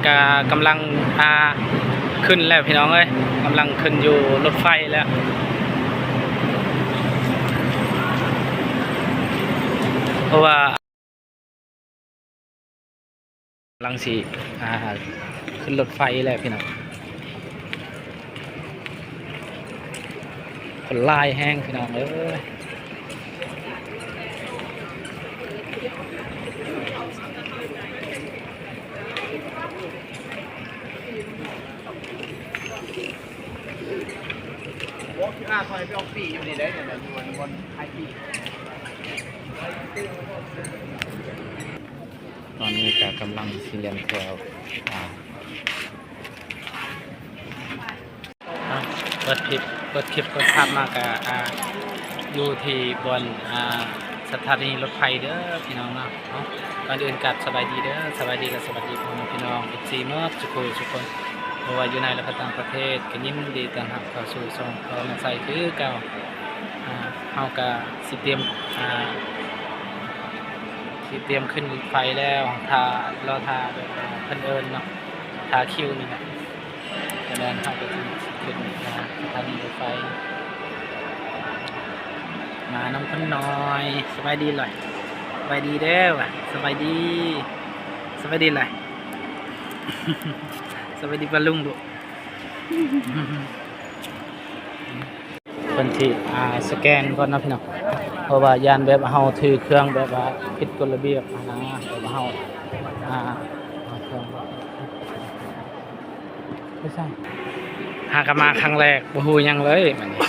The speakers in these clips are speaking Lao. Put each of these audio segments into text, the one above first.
ກະກຳລັງ ອ່າ ຂຶ້ນແລ້ວພີ່ນ້ອງເອີຍ, ກຳລັງຂຶ້ນຢູ່ລົດໄຟແລ້ວ ເພາະວ່າ ກຳລັງຊິ ອ່າ ຂຶ້ນລົດໄຟແລ້ວພີ່ນ້ອງ. ຄົນຫຼາຍແຮງພີ່ນ້ອງເອີຍ. ບໍ່ຄືອາ ຂ້ອຍໄປອອກປີ້ຢູ່ນີ້ໄດ໋ ຢູ່ບ່ອນຂາຍປີ້. ຕອນນີ້ກະກຳລັງຊິແລ່ນແຖວ ອ່າ ເປີດຄລິບ ເປີດຄລິບ ເປີດພາບມາກະ ອ່າ ຢູ່ທີ່ບ່ອນ ອ່າ ສະຖານີລົດໄຟເດີພີ່ນ້ອງເນາະ. ເອົາ ກ່ອນອື່ນກະສະບາຍດີເດີ ສະບາຍດີ ແລະ ສະຫວັດດີພໍ່ແມ່ພີ່ນ້ອງ ເອັຟຊີ ໝົດທຸກຜູ້ທຸກຄົນ ບໍ່ວ່າຢູ່ໃນ ແລະ ກະຕ່າງປະເທດ ກະຍິນດີຕ້ອນຮັບເຂົ້າສູ່ຊ່ອງພໍ່ແມ່ໄຊຄືເກົ່າ. ອ່າ ເຮົາກະຊິຕຽມ ອ່າ ຊິຕຽມຂຶ້ນໄຟແລ້ວ ຖ້າ ລໍຖ້າແບບວ່າເພິ່ນເອີ້ນເນາະ ຖ້າຄິວນີ້ແຫຼະ. ຈະແມ່ນເຮົາກະຊິຂຶ້ນ ອ່າ ສະຖານີລົດໄຟ ມານຳຄົນນ້ອຍ. ສະບາຍດີຫຼອຍ ສະບາຍດີເດີຫວາ ສະບາຍດີ ສະບາຍດີຫຼາຍ ສະບາຍດີປ້າລຸງດຸ. ເພິ່ນຊິ ອ່າ ສະແກນກ່ອນເນາະພີ່ນ້ອງ ເພາະວ່າຢ້ານແບບເຮົາຖືເຄື່ອງແບບວ່າຜິດກົດລະບຽບຫັ້ນນະ ແບບວ່າເຮົາ ອ່າ ເອົາເຄື່ອງ ໄປໃສ ຫາກະມາຄັ້ງແລກ ບໍ່ຮູ້ຫຍັງເລີຍ ມື້ນີ້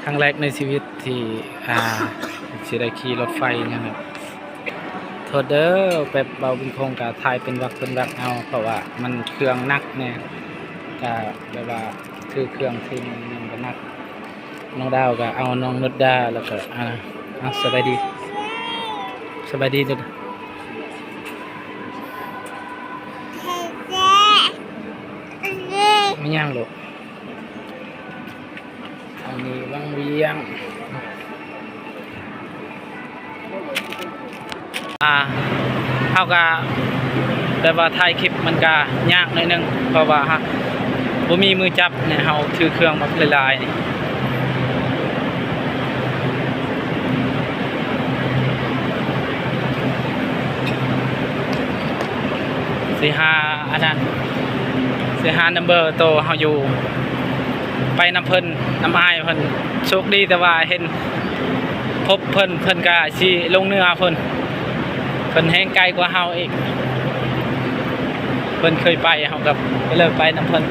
ຄັ້ງແລກໃນຊີວິດທີ່ ອ່າ ຊິໄດ້ຂີ່ລົດໄຟຫຍັງ. ໂທດເດີ ແບບເວົ້າເປັນໂຄງກະຖ່າຍເປັນວັກເປັນວັກເອົາ ເພາະວ່າມັນເຄື່ອງໜັກແດ່ ກະແບບວ່າຖືເຄື່ອງຖືຫຍັງກະໜັກ. ນ້ອງດາວກະເອົານ້ອງນຸດດາ ແລ້ວກະ ອ່າ ເອົາ ສະບາຍດີ ສະບາຍດີດຸດ ແມ່ນຫຍັງລູກ? ອັນນີ້ວັງວຽງ ອ່າ ເຮົາກະແບບວ່າຖ່າຍຄລິບມັນກະຍາກໜ້ອຍໜຶ່ງ ເພາະວ່າເຮົາບໍ່ມີມືຈັບນີ້ ເຮົາຖືເຄື່ອງມາຫຼາຍໆ ນີ້ ຊິຫາອັນນັ້ນ ຊິຫານຳເບີໂຕເຮົາຢູ່ ໄປນຳເພິ່ນ ນຳອ້າຍເພິ່ນ. ໂຊກດີແຕ່ວ່າເຫັນພົບເພິ່ນ ເພິ່ນກະຊິລົງເໜືອເພິ່ນ ເພິ່ນແຮ່ງໄກກວ່າເຮົາອີກ ເພິ່ນເຄີຍໄປ ເຮົາກະເລີຍໄປນຳເພິ່ນ.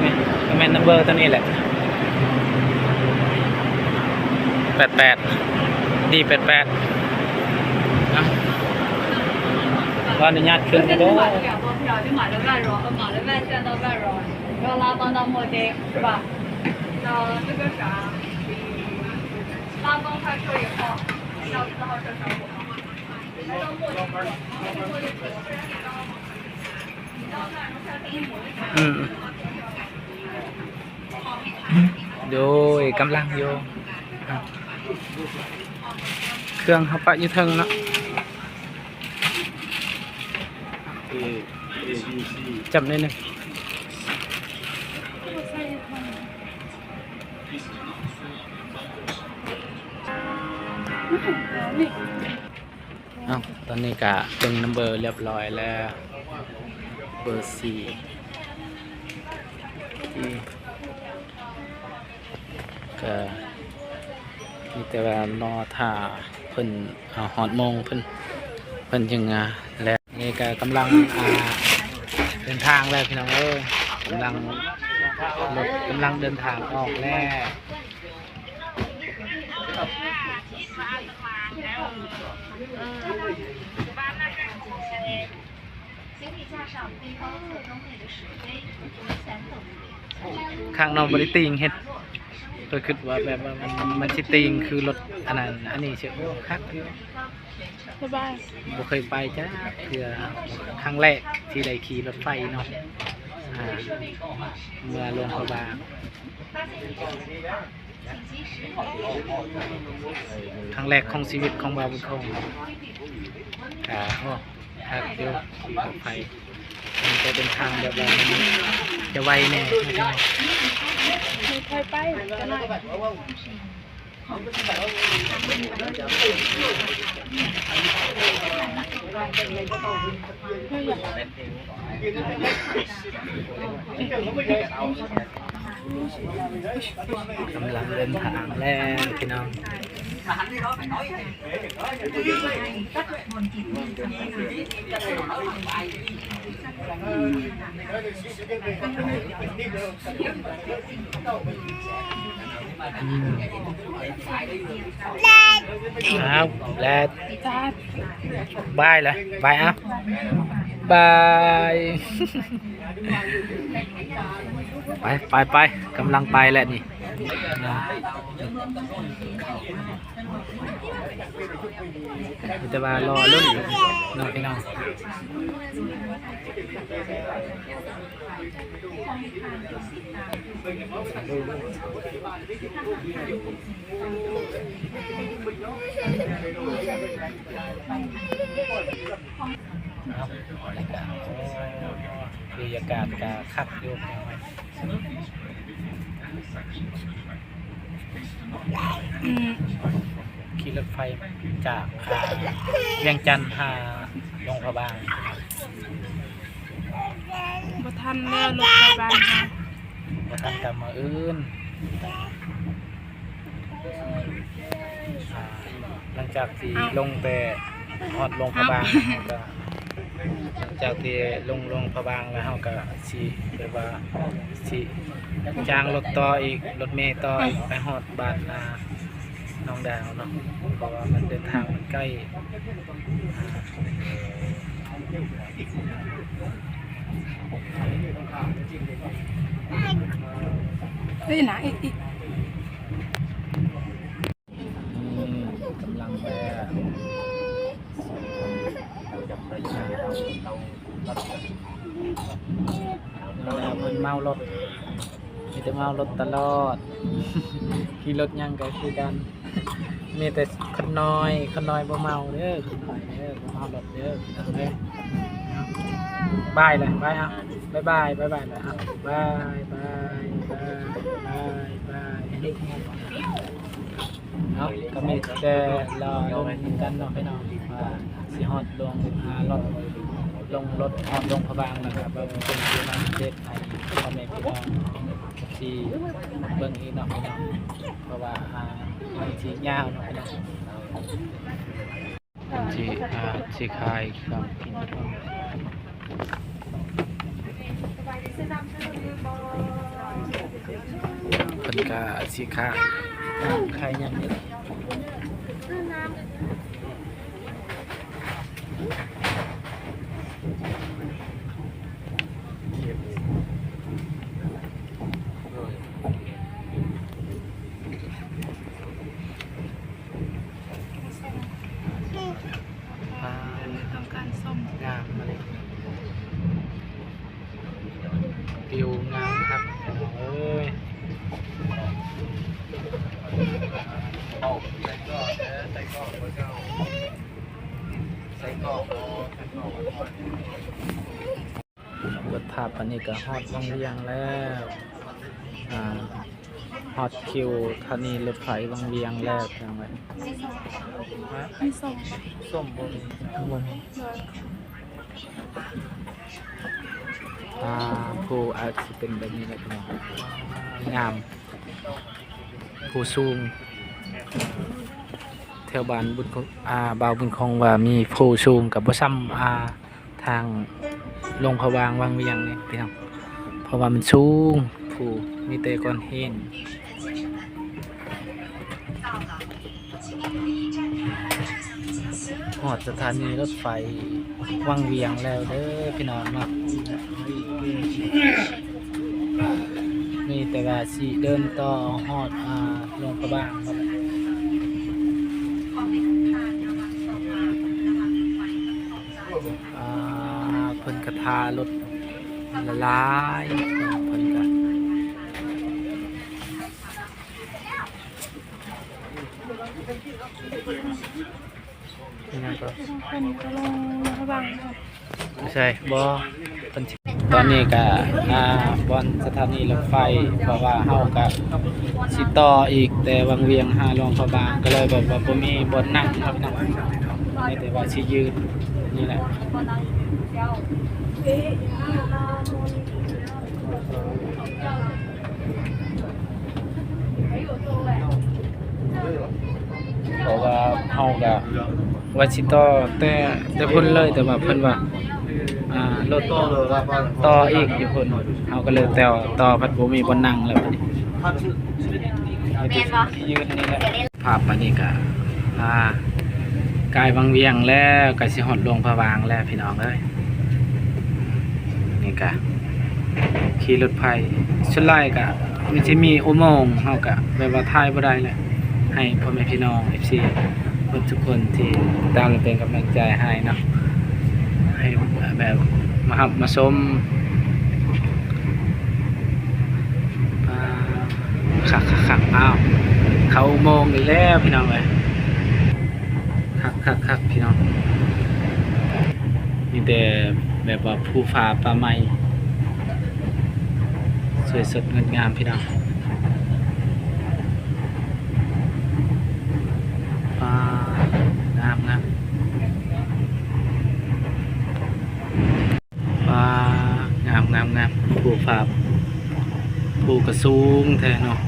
ນີ້ກະແມ່ນນຳເບີໂຕນີ້ແຫຼະ ແປດແປດ ດີ ແປດແປດ ນະ. ຂໍອະນຸຍາດຂຶ້ນເດີ ອືມ ໂດຍ ກຳລັງຢູ່ ເຄື່ອງເຮົາປະຢູ່ເທິງເນາະ ເອ ເອ ບີ ຊີ ຈັບໜ້ອຍໜຶ່ງ. ເອົ້າ ຕອນນີ້ກະເບິ່ງນຳເບີຮຽບຮ້ອຍແລ້ວ ເບີສີ່ ກະມີແຕ່ວ່າລໍຖ້າເພິ່ນ ເອົາ ຮອດໂມງເພິ່ນ ເພິ່ນຈຶ່ງ ອ່າ ແລ່ນ. ນີ້ກະກຳລັງ ອ່າ ເດີນທາງແລ້ວພີ່ນ້ອງເອີຍ ກຳລັງ ລົດກຳລັງເດີນທາງອອກແລ້ວ. ຄັກເນາະ ບໍ່ໄດ້ຕີງເຮັດ ຂ້ອຍຄິດວ່າແບບວ່າມັນ ມັນຊິຕີງຄືລົດອັນນັ້ນ ອັນນີ້ຊິ ໂອ້ ຄັກຢູ່ ສະບາຍ ບໍ່ເຄີຍໄປຈັກເທື່ອ ຄັ້ງແລກທີ່ໄດ້ຂີ່ລົດໄຟເນາະ ອ່າ ເມືອຫຼວງພະບາງ. ຄັ້ງແລກຂອງຊີວິດຂອງບ່າວບຸນຄົງ ກະ ໂອ້ ຄັກຢູ່ ຂີ່ລົດໄຟ ມັນຈະເດີນທາງແບບວ່າມັນຈະໄວແດ່. ມີໄຟໄປຈັກໜ້ອຍ. ກຳລັງເດີນທາງແລ້ວພີ່ນ້ອງ. ອ້າວ ແລະ ບາຍລະ ບາຍ ອ້າວ ບາຍ ໄປ ໄປ ໄປ ກຳລັງໄປແລ້ວນີ້. ມີແຕ່ວ່າລໍລຸ້ນເນາະພີ່ນ້ອງ. ບັນຍາກາດກະຄັກຢູ່. ອືມ ຂີ່ລົດໄຟຈາກ ອ່າ ວຽງຈັນຫາຫຼວງພະບາງ. ບໍ່ທັນແລ້ວ ລົດໄຟບ້ານເຮົາ ບໍ່ທັນ ກະມື້ອື່ນ. ອ່າ ຫຼັງຈາກທີ່ ເອົ້າ ລົງແຕ່ຮອດຫຼວງພະບາງ ເອົ້າ ເຮົາກະ ຫຼັງຈາກທີ່ລົງ ລົງພະບາງແລ້ວ ເຮົາກະຊິແບບວ່າຊິຈ້າງລົດຕໍ່ອີກ ລົດເມຕໍ່ອີກ ໄປຮອດບ້ານ ອ່າ ນ້ອງດາວເນາະ ເພາະວ່າມັນເດີນທາງມັນໃກ້. ເອີຍ ນາ ອີກ ອີກ. ອືມ ກຳລັງແວ່ ເພິ່ນເມົາລົດ ມີແຕ່ເມົາລົດຕະຫຼອດ ຂີ່ລົດຫຍັງກະຄືກັນ ມີແຕ່ຄົນນ້ອຍ ຄົນນ້ອຍບໍ່ເມົາເດີ ຄົນນ້ອຍເດີ ບໍ່ເມົາລົດເດີ ເອີຍ. ບາຍລະ ບາຍ ເອົາ ບາຍບາຍ ບາຍບາຍລະ ເອົາ ບາຍບາຍ ບາຍບາຍ ບາຍບາຍ. ເນາະ ກະມີແຕ່ລໍລຸ້ນກັນເນາະພີ່ນ້ອງ ວ່າຊິຮອດລົງ ອ່າ ລົດ ລົງລົດຮອດຫຼວງພະບາງແລ້ວກະເບິ່ງເປັນຊິມາອັບເດດໃຫ້ພໍ່ແມ່ພີ່ນ້ອງທີ່ເບິ່ງອີກເນາະພີ່ນ້ອງ ເພາະວ່າ ອ່າ ມັນຊິຍາວເນາະພີ່ນ້ອງ. ເພິ່ນຊິ ອ່າ ຊິຂາຍເຄື່ອງກິນຂອງ ເພິ່ນກະຊິຂາຍ ຂາຍຫຍັງນີ້ລະ ປາ ຕ້ອງການຊົມ ງາມມາເລີຍ ວິວງາມຄັກ ໂອ້ຍ ເອົາ ໃສ່ກ້ອງເດີ ໃສ່ກ້ອງ ໃສ່ກ້ອງ ເອົາ ໃສ່ກ້ອງ. ເກັບພາບ ຕອນນີ້ກະຮອດວັງວຽງແລ້ວ ອ່າ ຮອດຄິວສະຖານີລົດໄຟວັງວຽງແລ້ວ ພີ່ນ້ອງເອີຍ. ມີສົ້ມ ສົ້ມບໍ່ມີ ບໍ່ມີ. ອ່າ ພູອາດຊິເປັນແບບນີ້ແຫຼະ ພີ່ນ້ອງ ງາມ ພູສູງ ແຖວບ້ານບຸນ ອ່າ ບ່າວບຸນຄົງວ່າມີພູສູງ ກະບໍ່ຊ່ຳ ອ່າ ທາງຫຼວງພະບາງວັງວຽງນີ້ພີ່ນ້ອງ ເພາະວ່າມັນສູງ ພູ ມີແຕ່ກ້ອນຫີນ. ຮອດສະຖານີລົດໄຟວັງວຽງແລ້ວເດີພີ່ນ້ອງເນາະ ມີແຕ່ວ່າຊິເດີນຕໍ່ຮອດ ອ່າ ຫຼວງພະບາງ. ອ່າ ເພິ່ນກະຖ້າລົດຫຼາຍໆ ເພິ່ນກະ ອີຫຍັງກໍ ເພິ່ນກະລົງລາວພະບາງ ໃຊ່ບໍ່? ເພິ່ນ ຕອນນີ້ກະ ອ່າ ບ່ອນສະຖານີລົດໄຟ ເພາະວ່າເຮົາກະຊິຕໍ່ອີກແຕ່ວັງວຽງຫາຫຼວງພະບາງ ກະເລີຍແບບວ່າບໍ່ມີບ່ອນນັ່ງເນາະ ມີແຕ່ວ່າຊິຢືນນີ້ແຫຼະ. ເພາະວ່າເຮົາກະວ່າຊິຕໍ່ແຕ່ ແຕ່ພຸ້ນເລີຍ ແຕ່ວ່າເພິ່ນວ່າ ອ່າ ລົດຕໍ່ອີກຢູ່ພຸ້ນ ເຮົາກະເລີຍແຕ່ວຕໍ່ ພັດບໍ່ມີບ່ອນນັ່ງແລ້ວບັດນີ້ ແມ່ນບໍ່? ຢືນນີ້ແຫຼະ. ພາບບາດນີ້ກະ ອ່າ ກາຍວັງວຽງແລ້ວ ໃກ້ຊິຮອດຫຼວງພະບາງແລ້ວພີ່ນ້ອງເອີຍ. ນີ້ກະຂີ່ລົດໄຟ ສ່ວນຫຼາຍກະມັນຊິມີອຸໂມງ ເຮົາກະແບບວ່າຖ່າຍບໍ່ໄດ້ແຫຼະ ໃຫ້ພໍ່ແມ່ພີ່ນ້ອງ ເອັຟຊີ ເບິດທຸກຄົນທີ່ຕິດຕາມ ແລະ ເປັນກຳລັງໃຈໃຫ້ເນາະ ໃຫ້ແບບມາຮັບມາຊົມ. ອ່າ ຄັກໆໆ ອ້າວ ເຂົ້າອຸໂມງອີກແລ້ວພີ່ນ້ອງເອີຍ ຄັກໆໆ ພີ່ນ້ອງ. ມີແຕ່ແບບວ່າພູຜາປ່າໄມ້ ສວຍສົດງົດງາມພີ່ນ້ອງ. ປາ ງາມໆ ປາ ງາມໆໆ ພູຜາ ພູກະສູງແທ້ເນາະ.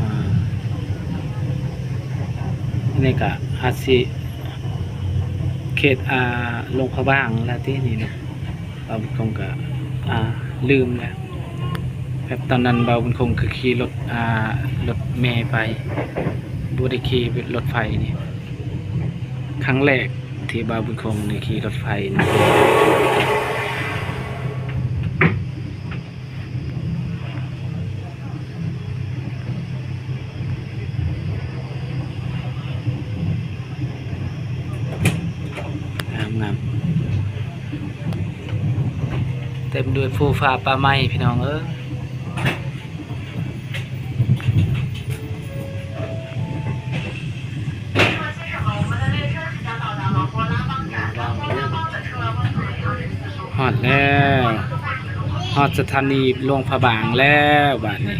ອ່າ ອັນນີ້ກະອາດຊິເຂດ ອ່າ ຫຼວງພະບາງລະຕິນີ້ເນາະ. ບ່າວບຸນຄົງກະ ອ່າ ລືມແລ້ວ ແບບຕອນນັ້ນບ່າວບຸນຄົງກະຂີ່ລົດ ອ່າ ລົດເມໄປ ບໍ່ໄດ້ຂີ່ລົດໄຟນີ້ ຄັ້ງແລກທີ່ບ່າວບຸນຄົງໄດ້ຂີ່ລົດໄຟນີ້. ງາມໆ ເຕັມດ້ວຍພູຜາປ່າໄມ້ພີ່ນ້ອງເອີຍ. ຮອດແລ້ວ ຮອດສະຖານີຫຼວງພະບາງແລ້ວບາດນີ້.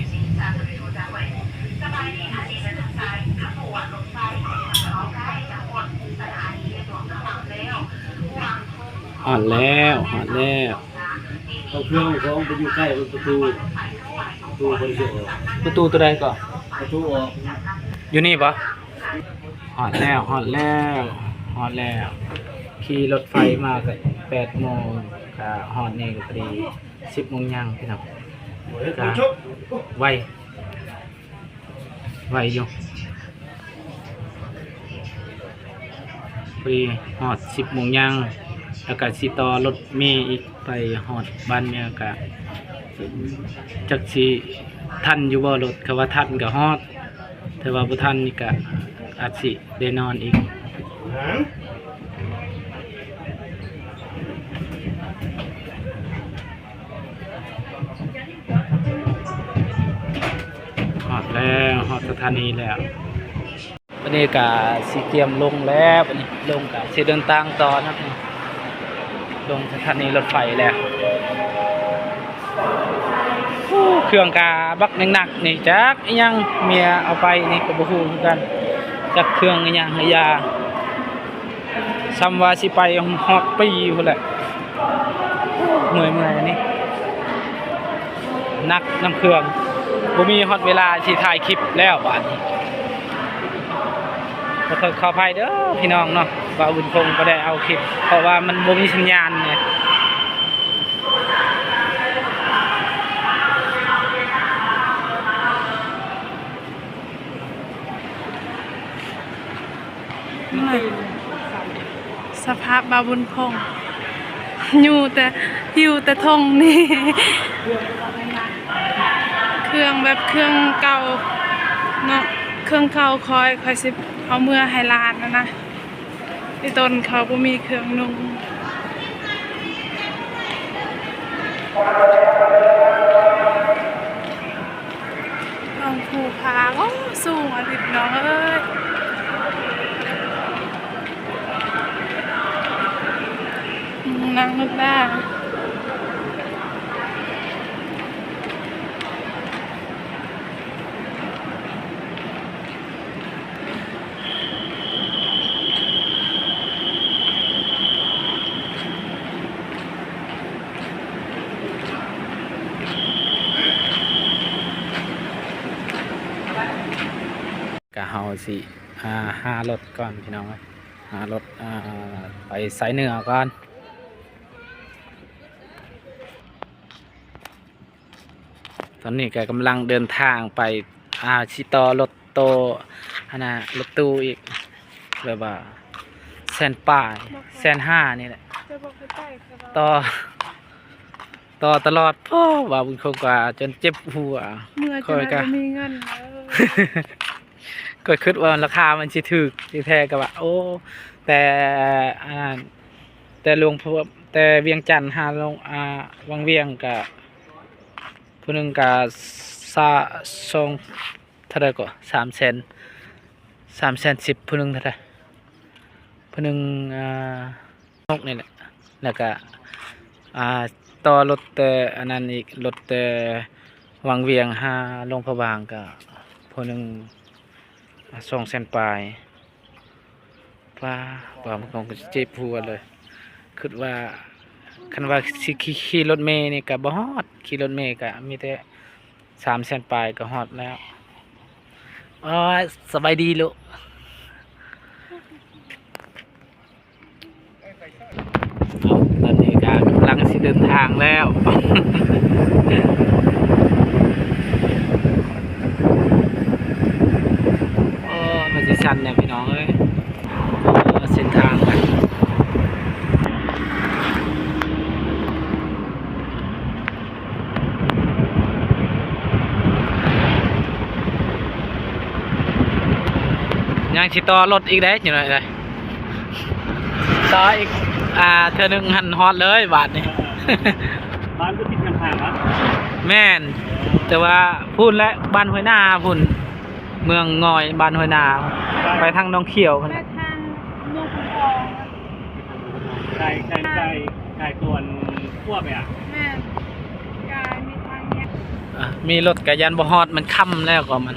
ຮອດແລ້ວ ຮອດແລ້ວ. ເອົາເຄື່ອງຂອງໄປຢູ່ໃກ້ປະຕູ ປະຕູເພິ່ນຊິອອກ. ປະຕູໂຕໃດກໍ? ປະຕູອອກ. ຢູ່ນີ້ບໍ່? ຮອດແລ້ວ ຮອດແລ້ວ ຮອດແລ້ວ. ຂີ່ລົດໄຟມາກໍແປດໂມງ ກໍຮອດນີ້ກໍພໍດີສິບໂມງຍ່າງພີ່ນ້ອງ. ກໍໄວ ໄວຢູ່ ພໍດີຮອດສິບໂມງຍ່າງ ແລ້ວກໍຊິຕໍ່ລົດເມອີກໄປຮອດບ້ານເມຍ ກໍຈັກຊິທັນຢູ່ບໍ່ລົດ. ຄັນວ່າທັນກໍຮອດ ແຕ່ວ່າບໍ່ທັນນີ້ກະອາດຊິໄດ້ນອນອີກ. ຮອດແລ້ວ ຮອດສະຖານີແລ້ວ. ບັດນີ້ກະຊິກຽມລົງແລ້ວ ບັດນີ້ລົງກະຊິເດີນທາງຕໍ່ນະ. ລົງສະຖານີລົດໄຟແລ້ວ. ໂອ້ ເຄື່ອງກະບັກໜັກໆນີ້ ຈັກອີ່ຫຍັງເມຍເອົາໄປນີ້ກໍບໍ່ຮູ້ຄືກັນ ຈັກເຄື່ອງອີ່ຫຍັງອີ່ຫຍັງ ສ່ຳວ່າຊິໄປຮອດປີພຸ້ນແຫຼະ. ໂອ້ ເມື່ອຍໆ ອັນນີ້ໜັກນຳເຄື່ອງ ບໍ່ມີຮອດເວລາຊິຖ່າຍຄລິບແລ້ວບາດນີ້. ຂໍໂທດຂໍອະໄພເດີພີ່ນ້ອງເນາະ ບ່າວບຸນຄົງບໍ່ໄດ້ເອົາຄລິບ ເພາະວ່າມັນບໍ່ມີສັນຍານໄງ. ສະພາບບ່າວບຸນຄົງ ຢູ່ແຕ່ ຫິ້ວແຕ່ຖົງນີ້ ເຄື່ອງແບບເຄື່ອງເກົ່າເນາະ ເຄື່ອງເກົ່າຂ້ອຍ ຂ້ອຍຊິເອົາເມືອໃຫ້ຫຼານຫັ້ນນະ. ອີ່ຕົນເຂົາບໍ່ມີເຄື່ອງນຸ່ງ. ເບິ່ງພູຜາ ໂອ້ ສູງອີ່ຫຼີພີ່ນ້ອງເອີຍ. ອືມ ນາງນຸດດາ. ກະເຮົາຊິ ອ່າ ຫາລົດກ່ອນພີ່ນ້ອງເອີຍ ຫາລົດ ອ່າ ໄປສາຍເໜືອກ່ອນ. ຕອນນີ້ກໍກຳລັງເດີນທາງໄປ ອ່າ ຊິຕໍ່ລົດໂຕ ອັນນ່າ ລົດຕູ້ອີກ ແບບວ່າແສນປາຍ ແສນຫ້ານີ້ແຫຼະ ຕໍ່ ຕໍ່ຕະຫຼອດ. ໂອ້ ວ່າບຸນຄົງກວ່າຈົນເຈັບຫົວ ເມື່ອ ຂ້ອຍກໍ ບໍ່ມີເງິນ. ຂ້ອຍຄິດວ່າລາຄາມັນຊິຖືກ ທີ່ແທ້ກໍວ່າ ໂອ້ ແຕ່ ອັນນັ້ນ ແຕ່ຫຼວງພະ ແຕ່ວຽງຈັນຫາລົງ ອ່າ ວັງວຽງກະ ຜູ້ໜຶ່ງກະ ສາ ສອງ ເທົ່າໃດກໍ ສາມແສນ ສາມແສນສິບ ຜູ້ໜຶ່ງເທົ່າໃດ ຜູ້ໜຶ່ງ ອ່າ ຫົກນີ້ແຫຼະ. ແລ້ວກະ ອ່າ ຕໍ່ລົດແຕ່ອັນນັ້ນອີກ ລົດແຕ່ວັງວຽງຫາຫຼວງພະບາງກະ ຜູ້ໜຶ່ງ ອ່າ ສອງແສນປາຍ. ປ້າ ວ່າມັນຄົງເຈັບຫົວເລີຍ ຄິດວ່າ ຄັນວ່າຊິຂີ່ ຂີ່ລົດເມນີ້ກະບໍ່ຮອດ ຂີ່ລົດເມກະມີແຕ່ສາມແສນປາຍກະຮອດແລ້ວ. ໂອ້ຍ ສະບາຍດີລູກ. ຕອນນີ້ກະກຳລັງຊິເດີນທາງແລ້ວ. ໂອ້ ມັນຊິຊັນແດ່ພີ່ນ້ອງເອີຍ ເສັ້ນທາງ ຍັງຊິຕໍ່ລົດອີກເດ້ ຈັກໜ້ອຍເດ້ ຕໍ່ອີກ ອ່າ ເທື່ອໜຶ່ງຫັ້ນຮອດເລີຍບາດນີ້. ບ້ານກໍຕິດກັນຂ້າງຫວາ? ແມ່ນ ແຕ່ວ່າພຸ້ນແຫຼະ ບ້ານຫ້ວຍນາພຸ້ນ ເມືອງງອຍ ບ້ານຫ້ວຍນາ ໄປ ໄປທາງໜອງຂຽວພຸ້ນ ໄປທາງເມືອງໂພນທອງ. ໄກ ໄກ ໄກ ໄກກວ່າຂົວໄປອະ? ແມ່ນ ກະມີທາງແຍກ ອ່ະ ມີລົດກະຢ້ານບໍ່ຮອດ ມັນຄ່ຳແລ້ວກໍມັນ